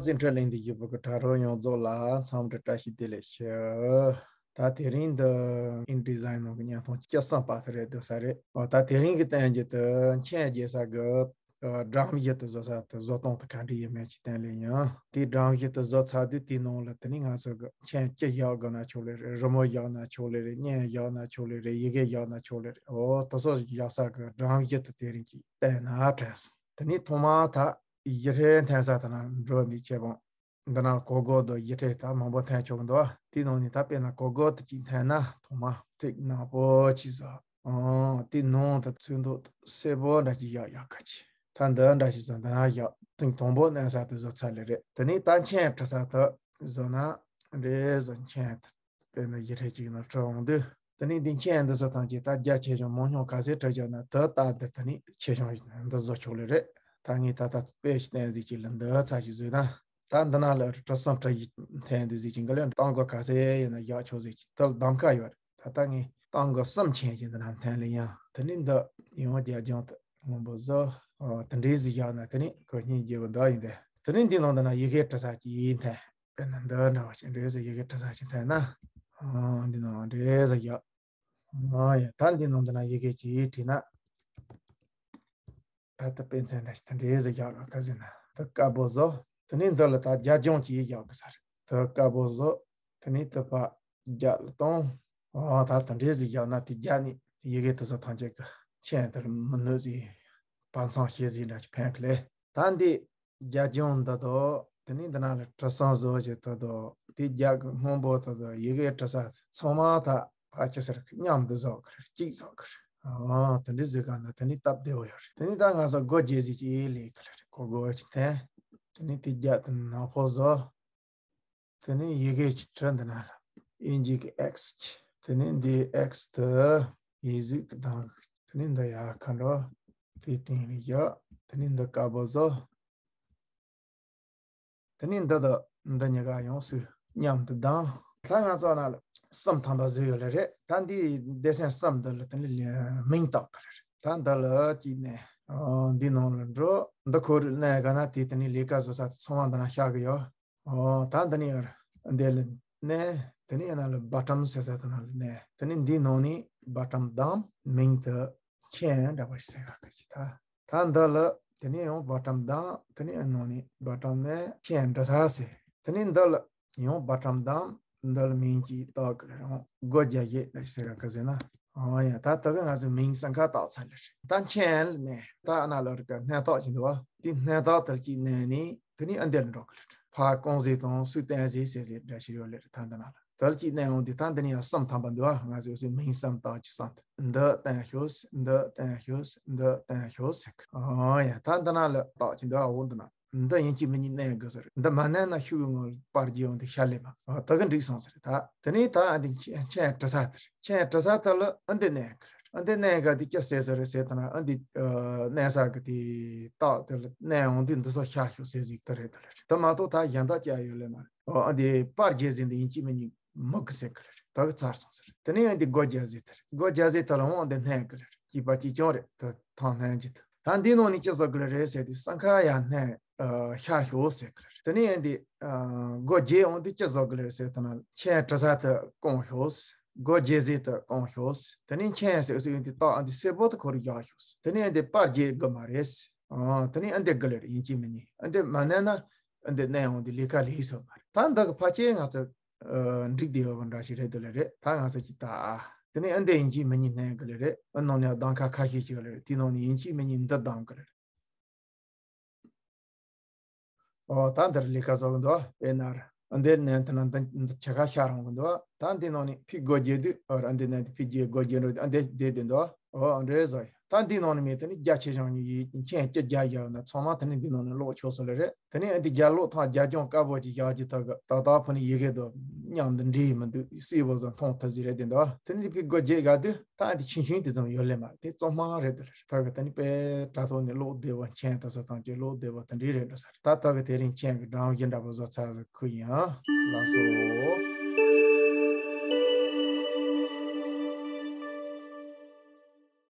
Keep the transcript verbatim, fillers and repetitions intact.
འཛིན་གྲྭ་གླེང་དུས་ཡོད་པའི་གྲྭ་རོགས་ཡོངས་རྫོགས་ལ་འཚམས་འདྲི་བཀྲ་ཤིས་བདེ་ལེགས་ཞུ། ད་དེ་རིང་འདི་InDesign ནང་གི་བརྙན་ཐུང་བཅུ་གསུམ་པ་དེ་རེད་འདུག་ས་རེད། འོ་ད་དེ་རིང་གི་བསྟན་རྒྱུ་དེ་མཆན་རྒྱག་ས་གི་སྒྲོམ་གཞི་དེ་བཟོ་ས་དེ་བཟོ་སྟངས་དེ་ག་འདྲ་ཡིན་མིན་ཅིག་བསྟན་ལེ་ཡིན། དེའི་སྒྲོམ་གཞི་དེ་བཟོ་ཚར་དུས་དེའི་ནང་ལ་དེ་ནི་ང་ཚོ་གི་མཆན་ཅི་བཞག་དགོས་ན་ཆོག་ལེ་རེད། རི་མོ་བཞག་ན་ཆོག་ལེ་རེད། བརྙན་བཞག་ན་ཆོག་ལེ་རེད། ཡི་གེ་བཞག་ན་ཆོག་ལེ་རེད། འོ་དེ་ཚོ་བཞག་ས་གི་སྒྲོམ་གཞི་དེ་དེ་རིང་གི་བསྟན་ན་དྲན་སོང་། དེ་ནས་ཐོག་མར་ད་ཡིག་ཕྲེང་འཐེན་ས་དེ་ན་འགྲོ་འདི་ཆེ་བོ། འདི་ན་གོ་གོ་དང་ཡིག་ཕྲེང་ད་མང་པོ་འཐེན་ཆོག་གི་འདུག་དེའི་ནང་ནས་ད་དཔེར་ན་གོ་གོ་དེ་གཅིག་འཐེན་ན་ཐོག་མར་ཚིག་ནག་པོ་ཅིག་བཟོ། ཨང་། དེའི་ནང་དུ་ཚོན་མདོག་སེར་པོ་འདྲ་ཅིག་བཞག་ཡག་ག་ཅིག་ད་འདི་འདྲ་ཞིག་བཟོ། འདི་ན་བཞག་ཐེངས་དང་པོ་བསྣན་ས་དེ་བཟོ་ཚར་ལེ་རེད། དེ་ནས་ད་མཆན་འབྲི་ས་དེ་བཟོ་ན་འདྲེ་བཟོ། མཆན་དེ་དཔེར་ན་ཡིག་ཕྲེང་གཅིག་ནང་བྲི་འོང་དུས། དེ་ནས་འདི་མཆན་འདི་ཚོ་ཐམས་ཅད་ད་རྒྱ་ཆེ་ཆུང་མང་ཉུང་ག་ཚད་བྲི་བཞག་ན་དེ་ལྟར་དུ་དེ་ནས་ཆེ་ཆུང་འདི་བཟོ་ཆོག་ལེ་རེད། ད་ངས་ད་ལྟ་དཔེ་ཞིག་བསྟན་ཟིག་ཅིག་ལ་འདི་ཚར་ཞིག་བཟོས་ན། ད་འདི་ན་ལ་བྲི་སྲང་བྲི་ཡིག་འཐེན་འདི་ཟིག་ཅིག་གི་ལ་གཏམ་གོ་ག་ཚད་ཡིན་ན་བཞག་ཆོག་ཟིག་ཅིག་དེ་ལ་གདམ་ཁ་ཡོད་རེད། ད་ལྟ་ངས་གཏམ་གོ་གསུམ་མཆན་ཅིག་འདི་ན་འཐེན་ལེ་ཡིན། དེ་ནས་འདི་ཡང་རྒྱ་ལྗང་དུ་སྔོན་པོ་བཟོ། ཨོ་དེ་འདྲའི་ཟིག་བཞག་ན་དེ་ནས་ཁོ་སྙིང་རྗེ་བོ་འདུག་ཡིན་ཏེ། དེ་ནས་འདི་ནང་འདི་ན་ཡི་གེ་འབྲི་ས་ཅིག་འཐེན། དཔེར་ན་འདི་འདྲ་བ་ཞིག་འདྲ་ཟིག་ཡི་གེ་འབྲི་ས་ཅིག་འཐེན་ན། ཨོ་འདི་ནང་འདྲ་ཟིག་བཞག་ཨོ་ཡ། ད་འདི་ནང་འདི་ན་ཡི་གེ་ཅིག་བྲིས་ན། ད་ལྟ་དཔེ་མཚོན་འདྲ་ཞིག་ད་འདྲ་ཟིག་བཞག་ག་ཟེར་ན། ད་དཀར་པོ་བཟོ། དེ་ནས་འདི་ལ་ད་རྒྱ་ལྗང་ཅིག་བཞག་གི་ས་རེད། ད་དཀར་པོ་བཟོ། དེ་ནས་ད་ཕར་རྒྱ་ལ་གཏོང་། ཨོ་ད་ད་འདྲ་ཟིག་བཞག་ན་དེ་རྒྱ་ནི་ཡི་གེ་དེ་ཚོ་ཐམས་ཅད་གི་མཆན་དེར་མི་གནོད་ཟིག་བར་མཚམས་བཤད་ཟིག་འདྲ་ཞིག་འཕེན་གི་ལེ། ད་འདི་རྒྱ་ལྗང་འདི་དང་། དེ་ནས་འདི་ན་ལ་བྲི་སྲང་བཟོ་བྱེད་དེ་དང་། དེ་རྒྱ་གི་སྔོན་པོ་དེ་དང་། ཡི་གེ་འབྲི་ས་ཚང་མ་ད་ཕ་ཅི་ཟེར་མཉམ་དུ་བཟོ་གི་རེད། གཅིག་བཟོ་གི་རེད། ཨོ་དེ་འདྲ་བཟོས་ག་ན་དེ་ནས་སྟབས་བདེ་བོ་ཡོད་རེད། དེ་ནས་ད་ང་ཚོ་སྒོ་འབྱེད་ཟིག་ཅིག་ལས་གི་ལེ་རེད། སྒོ་སྒོ་ཅིག་འཐེན། དེ་ནས་དེ་རྒྱ་དེ་ནག་པོ་བཟོ། དེ་ནས་ཡི་གེ་ཅིག་བྲི། འདི་ན་ལ་དབྱིན་ཇི་གི་ཨེགས་ཅིག་དེ་ནས་འདི་ཨེགས་དེ་ཡིག་གཟུགས་དེ་དང་། དེ་ནས་འདི་ཡར་ཁ་འགྲོ། དེའི་སྟེང་ལ་བཞག་དེ་ནས་འདི་དཀར་པོ་བཟོ། དེ་ནས་འདི་དང་འདི་གཉིས་ཀ་ཡང་སུ་མཉམ་དུ་བསྡམས། ད་ང་ཚོ་ན་ལ་གསུམ་ཐམ་པ་བཟོས་ཡོད་ལེ་རེད། ད་འདི་སྡེ་ཚན་གསུམ་འདི་ལ་དེ་ནས་མིང་བཏགས་གི་རེད། ད་འདི་ལ་གཅིག་ནས་འདི་ནང་ལ་འགྲོ། འདི་ཁོ་རང་ནས་ག་ན་དེ་དེ་ནས་ལས་ཀ་བཟོ་ས་དེ་ཚང་མ་འདི་ན་ཤར་གི་ཡོད། ཨོ་ད་འདི་ནས་ཡར་འདི་ལ་ནས་དེ་ནས་ཡར་ན་ལ་བ་ཊམ་ཟེར་ས་དེ་ན་ལ་ནས་དེ་ནས་འདི་ནང་ནས་བ་ཊམ་བསྡམས། མིང་དེ་མཆན་འདྲ་བ་ཞིག་ཟེར་ག་གི་ཅི་ད། ད་འདི་ལ་དེ་ནས་ཡང་བ་ཊམ་བསྡམས། དེ་ནས་ནང་ནས་བ་ཊམ་ནས་མཆན་འབྲི་ས་ཟེར། དེ་ནས་འདི་ལ་ཡང་བ་ཊམ་བསྡམས། འདི་ལ་མིང་གཅིག་བཏགས་གི་རང་སྒོ་རྒྱག་ཡས་ལ་ཟེར་ག་གི་ཟེར་ན། ཨོ་ཡ། ད་ད་གི་ང་ཚོས་མིང་གསང་ཁ་བཏགས་ཚར་ལེ་རེད། ད་མཆན་ལ་ནས་ད་ཨ་ན་ལ་རི་ཀ་སྣེ་བཏགས་ཀྱི་འདུག་བ། དེ་སྣེ་བཏགས་དེར་གཅིག་ནས་ནི་དེ་ནས་ཨ་འདིར་འགྲོ་གི་ལེ་རེད། ཕ་རྐང་ཟིག་དང་སུ་བསྟན་ཟིག་ཟེར་ཟིག་འདྲ་ཞིག་ཡོད་ལེ་རེད། ད་འདི་ན་ལ། དལ་གྱིས་གནས་འོང་དུས་ད་འདི་ནས་ཡང་གསུམ་ཐམ་པ་འདུག་ཨ། ང་ཚོས་སུ་མིང་གསུམ་བཏགས་ཀྱི་གསུམ་དུ་འདི་བསྟན་ཤོག་འདི་བསྟན་ཤོག་འདི་བསྟན་ཤོག་ཟེར་གི། ཨོ་ཡ། ད་འདི་ན་ལ་བཏགས་ཀྱི་འདུག་ཨ། འོ་འདི་ན་འདི་ཡིན་གཅིག་མིན་གཉིས་གནས་དགོས་ཟེར། འདི་མ་གནས་ན་ཤུགས་ངོ་པར་རྒྱས་འོང་དུས་ཤར་ལེ་མ། ཨོ་ད་གི་འགྲིག་སོང་ཟེར། ད་དེ་ནས་ད་ཨ་འདི་མཆན་བྲི་ས་དེར་མཆན་བྲི་ས་དེ་ལ་ཨ་འདི་གནས་གི་རེད། ཨ་འདི་གནས་ག་དེ་སྐྱ་ཟེར་ཟེར་རེད་ཟེར། ད་ན་ཨ་འདི་གནས་ས་གི་དེ་བཏགས་དེ་ལ་གནས་འོང་དུས་འདི་ཚོ་ཤར་ཤོག་ཟེར་ཟིག་དེ་རེད། དེ་ལ་རེད། དེ་མ་གཏོགས་ད་གཞན་དག་ཅི་ཡང་ཡོད་ལེ་མ་རེད། ཨོ་ཨ་འདི་པར་རྒྱས་ཟིན་དུ་ཡིན་གཅིག་མིན་གཉིས་མུ་གི་ཟེར་གི་རེད། ད་གི་ཚར་སོང་ཟེར། དེ་ནས་ཨ་འདི་སྒོ་རྒྱག་ཟིན་དེར་སྒོ་རྒྱག་ཟིན་དེ་ལ་འོང་འདི་སྣོན་གི་རེད། སྐྱིད་པ་སྐྱིད་ཆུང་རེད། ད་ཐང་སྣོན་གྱི་ད་ད་འདི་ནང་ནས་ཅི་བཟོ་གི་རེད་ཟེར་དུས་གསང་ཁ་ཡར་སྣོན་ཤར་ཤོག་ཟེར་གི་རེད། དེ་ནས་ཨ་འདི་སྒོ་རྒྱག་འོང་དུས་ཅི་བཟོ་གི་རེད་ཟེར་དུས་ན་མཆན་བྲི་ས་དེ་བསྐོང་ཤོག་སྒོ་རྒྱག་ཟིན་དེ་བསྐོང་ཤོག་དེ་ནས་མཆན་ཟེར་ཟེར་ཡོང་དུས་ད་ཨ་འདི་སེར་པོ་དེ་ཁོ་རུ་རྒྱག་ཤོག་དེ་ནས་ཨ་འདི་པར་རྒྱག་དགོས་མ་རེད། ཨོ། དེ་ནས་ཨ་འདི་གི་ལེ་རེད། ཡིན་གཅིག་མིན་གཉིས། ཨ་འདི་མ་གནས་ན་ཨ་འདི་གནས་འོང་དུས་ལས་ཀ་ལས་སོ་མ་རེད། ད་འདི་གི་ཕལ་ཆེར་ང་ཚོ་འགྲིག་བསྡད་ཡོད་པ་འདྲ་ཞིག་རེད་འདུག་ལེ་རེད། ད་ང་ཚོ་ཅིག་ད་དེ་ནས་ཨ་འདི་ཡིན་གཅིག་མིན་གཉིས་གནས་གི་ལེ་རེད། ཨ་ནང་ནས་གདམ་ཁ་ཁ་ཤས་ཤིག་ལེ་རེད། དེ་ནང་ནས་ཡིན་གཅིག་མིན་གཉིས་འདི་གདམ་གི་ལེ་རེད། ཨོ་ད་འདིར་ལས་ཀ་བཟོ་གི་འདུག་དཔེར་ན་འདི་ནས་དེ་ན་འདི་འདི་ཆ་ཁ་ཤར་འོང་གི་འདུག་ད་འདི་ནང་ནས་ཕི་སྒོ་རྒྱག་དུས་ཨོ་ར་འདི་ནས་འདི་ཕི་རྒྱག་སྒོ་རྒྱག་འགྲོ་དུས་ཨ་འདི་བསྡད་དེ་འདུག་ཨོ་འདྲེ་བཟོ་ཡ། ད་འདི་ནང་ནས་མེད་དེ་ནི་རྒྱ་ཆེ་ཆུང་གཉིས་ཡིས་མཆན་སྐྱ་རྒྱག་བཞག་ན་ཚང་མ་དེ་ནི་འདི་ནང་ནས་ཀློག་ཆོག་སོང་ལེ་རེད། དེ་ནས་ཨ་འདི་རྒྱ་ཀློག་ཐང་རྒྱ་ལྗང་དཀར་པོ་ཅིག་བཞག་ཅིག་ད་གི་ད་ད་ཕུ་ནི་ཡི་གེ་དང་མཉམ་དུ་འདྲེས་མི་འདུག་སྲིད་པོ་ཟིག་མཐོང་ཐུབ་ཟིག་རེད་དེ་འདུག་དེ་ནི་ཕི་སྒོ་རྒྱག་བཞག་དུས། ད་འདི་ཆུང་ཆུང་དེ་ཙམ་ཡོད་ལེ་མ་རེད། དེ་གཙང་མ་རེད་དེ་ལེ། ད་གི་ད་ནི་དཔེ་དྲ་ཐོག་ནས་ཀློག་བདེ་བོ་མཆན་དེ་ཚོ་ཐམས་ཅད་ཀློག་བདེ་བོ་དེ་འདྲའི་རེད་འགྲོ་ས་རེད། ད་ད་གི་དེ་རིང་མཆན་གི་སྒྲོམ་གཞི་འདྲ་པོ་བཟོ་ཚར་བའི་ཁུལ་ཡིན། ལགས་སོ།